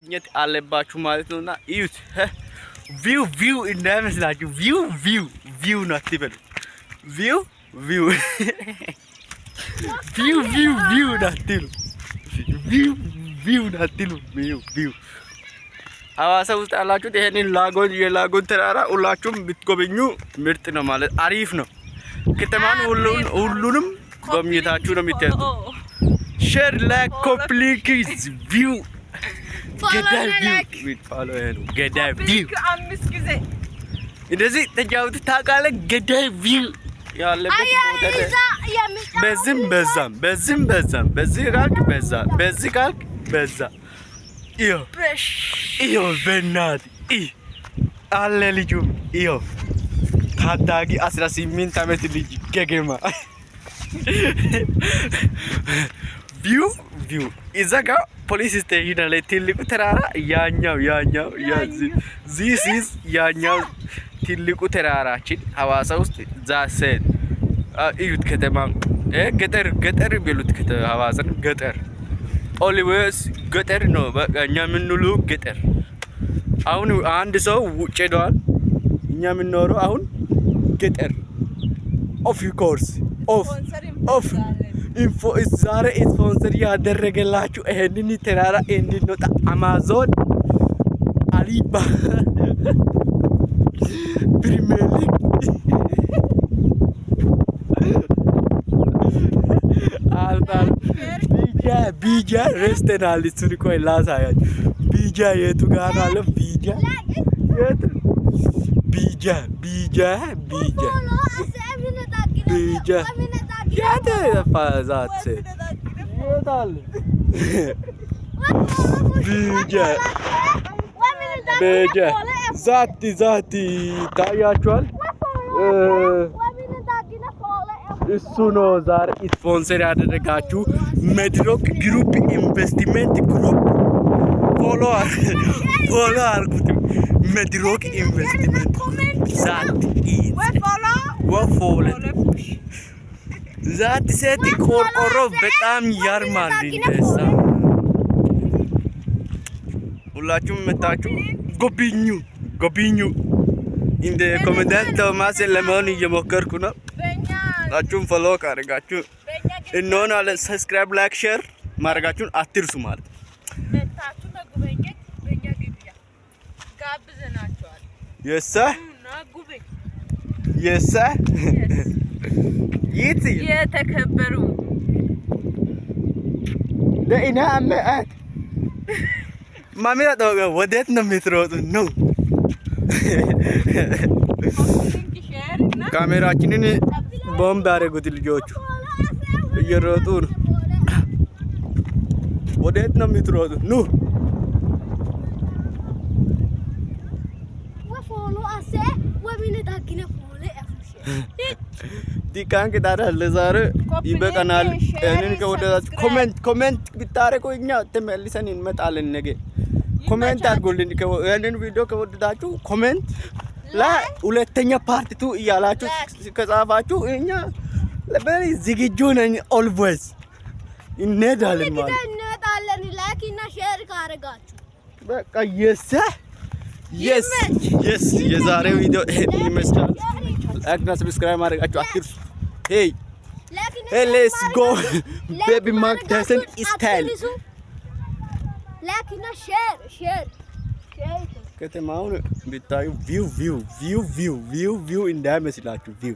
መጎብኘት አለባችሁ ማለት ነውና እዩት። View view እንዳይመስላችሁ፣ view view view ነው አትበሉ። View view view view view ነው አትሉ። View view ነው አትሉ። View view። ሐዋሳ ውስጥ ያላችሁት ይሄንን lagoon፣ የላጎን ተራራ ሁላችሁም ብትጎበኙ ምርጥ ነው ማለት አሪፍ ነው። ከተማን ሁሉንም ጎብኝታችሁ ነው የምትሄዱት። Share, like, copy link, view ገዳይ view ገዳይ view። አምስት ጊዜ። እንደዚህ ተጫውተህ ታውቃለህ? ገዳይ view ያለበት ቦታ ላይ በዚህም በዛም፣ በዚህም በዛም፣ በዚህ ካልክ በዛ፣ በዚህ ካልክ በዛ። ይኸው ይኸው በእናትህ አለ ልጁም፣ ይኸው ታዳጊ 18 ዓመት ልጅ ገገማ። View view። እዛ ጋ police station አለ። ትልቁ ተራራ ያኛው this is ያኛው ትልቁ ተራራችን ሐዋሳ ውስጥ። That's it። እዩት ከተማ፣ ገጠር ገጠር ቢሉት ሐዋሳን ገጠር፣ always ገጠር ነው። በቃ እኛ የምንውለው ገጠር። አሁን አንድ ሰው ውጭ ሄደዋል። እኛ የምንኖረው አሁን ገጠር። Of course of info ዛሬ ስፖንሰር ያደረገላችሁ ይሄንን ተራራ እንድንወጣ አማዞን፣ አሊባ፣ ፕሪሚየር ሊግ አልባል ቢጃ ቢጃ ረስተናል። እሱን ቆይ ላሳያችሁ። ቢጃ የቱ ጋር ነው አለ? ቢጃ የት? ቢጃ ቢጃ ቢጃ ቢጃ የት ፋዛት የት አለ? ቢጃ ቢጃ that ይታያችኋል። እሱ ነው ዛሬ ስፖንሰር ያደረጋችሁ መድሮክ ግሩፕ ኢንቨስትመንት ግሩፕ። Follow follow አድርጉት። መድሮክ ኢንቨስትመንት that is ወፎለ that ሴት ቆርቆሮ በጣም ያርማል። እንደዛ ሁላችሁም መታችሁ ጎብኙ ጎብኙ። እንደ ኮሜዲያን ቶማስ ለመሆን እየሞከርኩ ነው። ሁላችሁም follow ካደረጋችሁ እንሆናለን። Subscribe፣ like፣ share ማድረጋችሁን አትርሱ ማለት ነው። መታችሁ መጎብኘት በእኛ ግብዣ ጋብዘናቸዋል። የሰ ኑና ጉብኝ። የሰ ይት የተከበሩ ደኢና አመአት ማሚራ ጠወቀ ወዴት ነው የምትሮጡ? ነው Link, share እና ካሜራችንን ቦምብ ያደረጉት ልጆቹ እየሮጡ ነው። ወዴት ነው የምትሮጡ? ኑ። Follow ase ወሚነዳግነ ፎለ ዲካን ቅጣዳ ለዛሬ ይበቃናል። ይህንን ከወደዳችሁ comment comment ብታደርጉ እኛ ተመልሰን እንመጣለን። ነገ comment አድርጉልን። ይህንን ቪዲዮ ከወደዳችሁ comment ላይ ሁለተኛ part two እያላችሁ ከጻፋችሁ እኛ ዝግጁ ነኝ። Always እንሄዳለን ማለት እንመጣለን። Like እና share ካረጋችሁ በቃ yes። የዛሬው ቪዲዮ ይሄን ይመስላል። Like እና subscribe ማድረጋችሁ አትርሱ። Hey hey, let's go, baby ማይክ ታይሰን style። Like እና share share share። ከተማውን ብታዩ view view view view view view እንዳይመስላችሁ view።